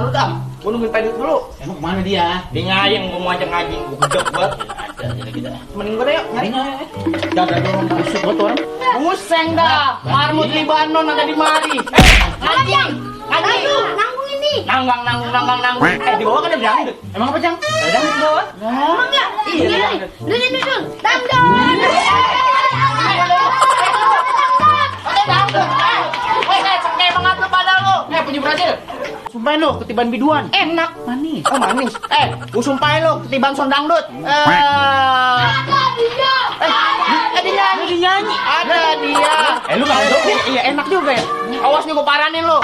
lu dah. Gua nungguin Pedut dulu. Emang kemana dia? Dia ngayang, gua mau ajak ngaji, gua gedek banget. Ada aja lagi dah. Mending gua deh yuk, nyari. Dah busuk banget tuh orang. Buseng dah. Marmut Libanon ada di mari. Ngaji. Ngaji. Nanggung ini. Nanggung. Di bawah kan ada dangdut. Emang apa, Cang? Ada dangdut di bawah. Emang ya? Iya. Dul. Dangdut. Cengkeh banget lu pada lu. Punya Brazil. Sumpahin lu, ketiban biduan. Enak. Manis. Oh manis. Gua sumpahin lu ketiban son dangdut. Ada nyanyi. Ada dia. Lu nggak ada? Iya enak juga ya. Awas nih gua paranin lu.